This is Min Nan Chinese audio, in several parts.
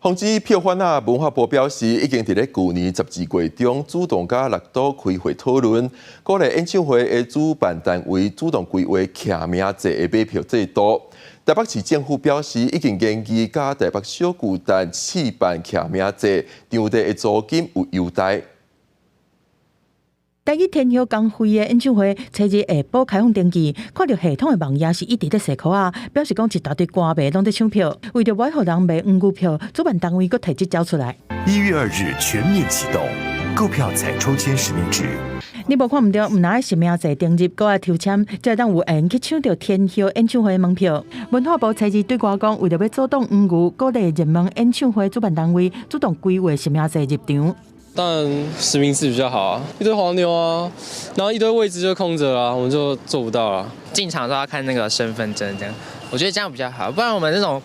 防止票販仔，文化部表示，已經佇咧舊年12月中主動佮六都開會討論，鼓勵演唱會的主辦單位主動規劃記名制的買票制度。台北市政府表示，已經研議佮台北小巨蛋試辦記名制，場地的租金有優待。台語天后江蕙的演唱會，初二下晡開放登記，看著系統的網頁是一直咧踅箍仔，表示講一大堆歌迷攏咧搶票，為著袂予人賣黃牛票，主辦單位閣提這招出來。 1月2日全面啟動，購票採抽籤實名制。你無看毋著，毋但愛實名制登入，閣愛抽籤，才會當有緣去搶著天后演唱會的門票。文化部初二對外講，為著欲阻擋黃牛，鼓勵熱門演唱會主辦單位主動規劃實名制入場。當然實名制比較好啊，一堆黃牛啊，然後一堆位置就空着啦，我們就做不到了。進場都要看那個身份證，這樣我覺得這樣比較好，不然我們這種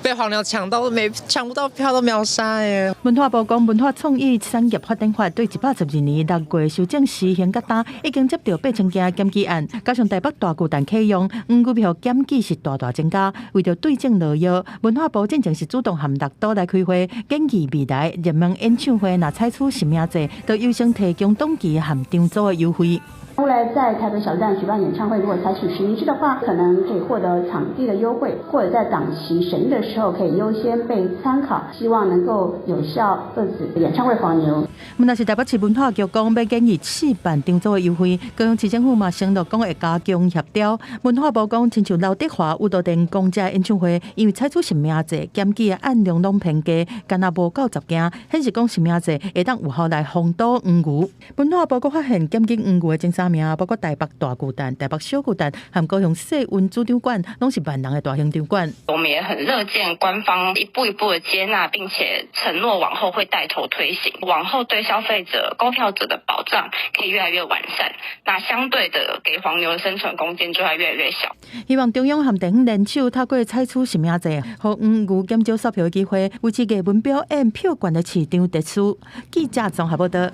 被黃牛搶到都沒搶不到票都秒殺耶。文化部講，文化創意產業發展法對112年6月修正施行到今，已經接到8000件檢舉案，加上台北大巨蛋啟用，黃牛票檢舉是大大增加。為著對症落藥，文化部進前是主動和六都來開會，建議未來熱門演唱會若採取實名制，就優先提供檔期和場租的優惠。未來在台北小巨蛋舉辦演唱會，如果採取實名制的話，可能可以獲得場地的優惠，或者在檔期審議的時候可以優先被參考，希望能夠有效遏止演唱會黃牛。若是台北市文化局講欲建議試辦場租的優惠，高雄市政府嘛承諾講會加強協調。文化部講，親像劉德華、有道電公這演唱會，因為採取實名制，檢舉的案量攏偏低，干焦無夠10件，顯示講實名制會當有效來防堵黃牛。文化部閣發現檢舉黃牛的前三名，包括台北大巨蛋、台北小巨蛋和高雄世運主場館，攏是萬人的大型場館。我們也很樂見官方一步一步的接納，並且承諾往後會帶頭推行，往後對消費者、購票者的保障可以越來越完善。那相對的，給黃牛的生存空間就會越來越小。希望中央和地方聯手，透過採取實名制，予黃牛減少索票的機會，維持藝文表演票券的市場秩序。記者綜合報道。